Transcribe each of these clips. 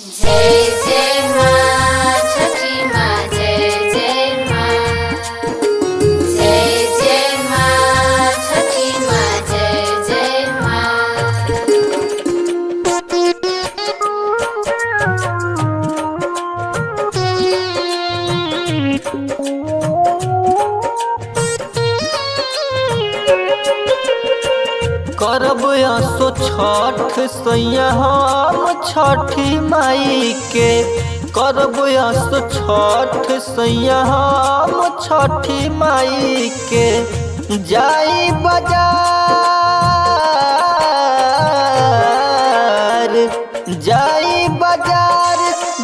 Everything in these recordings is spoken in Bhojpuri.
जय जय माँ छठी माँ जय जय माँ, जय जय माँ छठी माँ जय जय माँ। करब असो छठ सैया हम छठी माई के। करब असो छठ सैया हम छठी माई के। जाई बाजार, जाई बाजार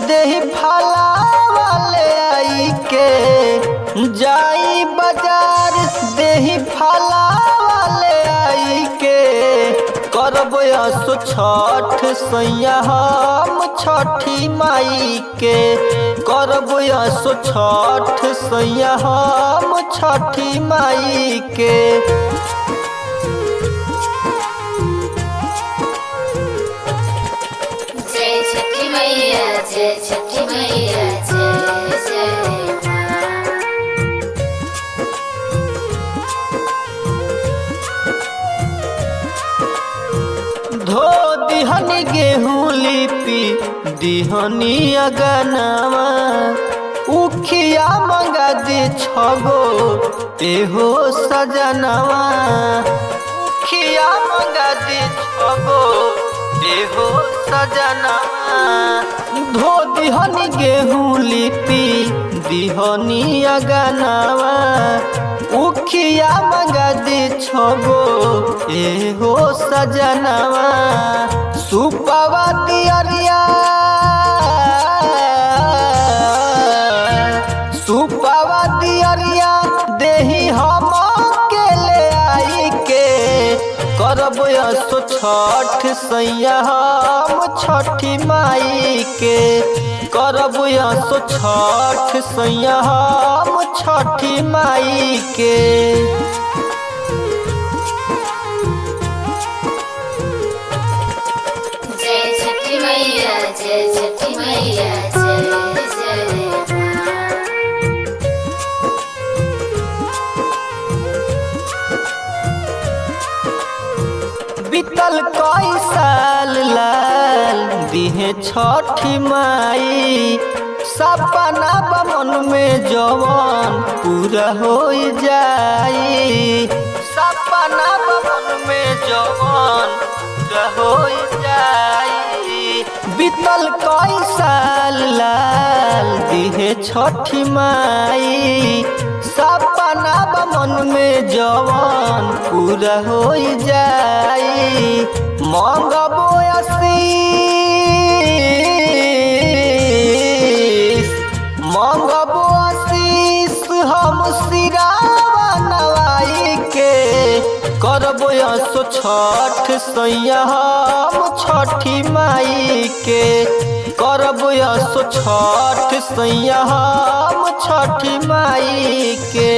देही फला वाले आई के। जाई बाजार देही फला वाले आई के। करब असो छठ सैया हम छठी माई के। करब असो छठ सैया हम छठी माई के। जय छठी मैया, जय छठी मैया, जय जय माँ। धो दिहनी गेहूँ लिपि दिहनी अगनावा, उखिया मंगा दे छगो एहो सजनवा। उखिया मंगा दे छगो एहो सजनवा। धो दिहनी गेहूँ लिपि दिहनी अगनावा, उखिया मंगा दे छगो एहो सजनवा। सुपवा दियरिया, सुपवा दियरिया देही हम के ले आई के। करब असो छठ सैया हम छठी माई के। करब असो छठ सैया हम छठी माई के। जय छठी मैया, जय छठी मैया, जय जय माँ। बीतल कई साल लाल दिहे छठी माई, सपना बमन में जवन पूरा हो जाई। सपना बमन में जवन पूरा हो जाई। बीतल कई साल लाल दिहे छठी माई, सपना बमन में जवन पूरा हो जाई। मंगबो आशीष, मंगबो आशीष हम सिरावा नवाई के। करब असो छठ सैया हम छठी माई के। करब असो छठ सैया हम छठी माई के।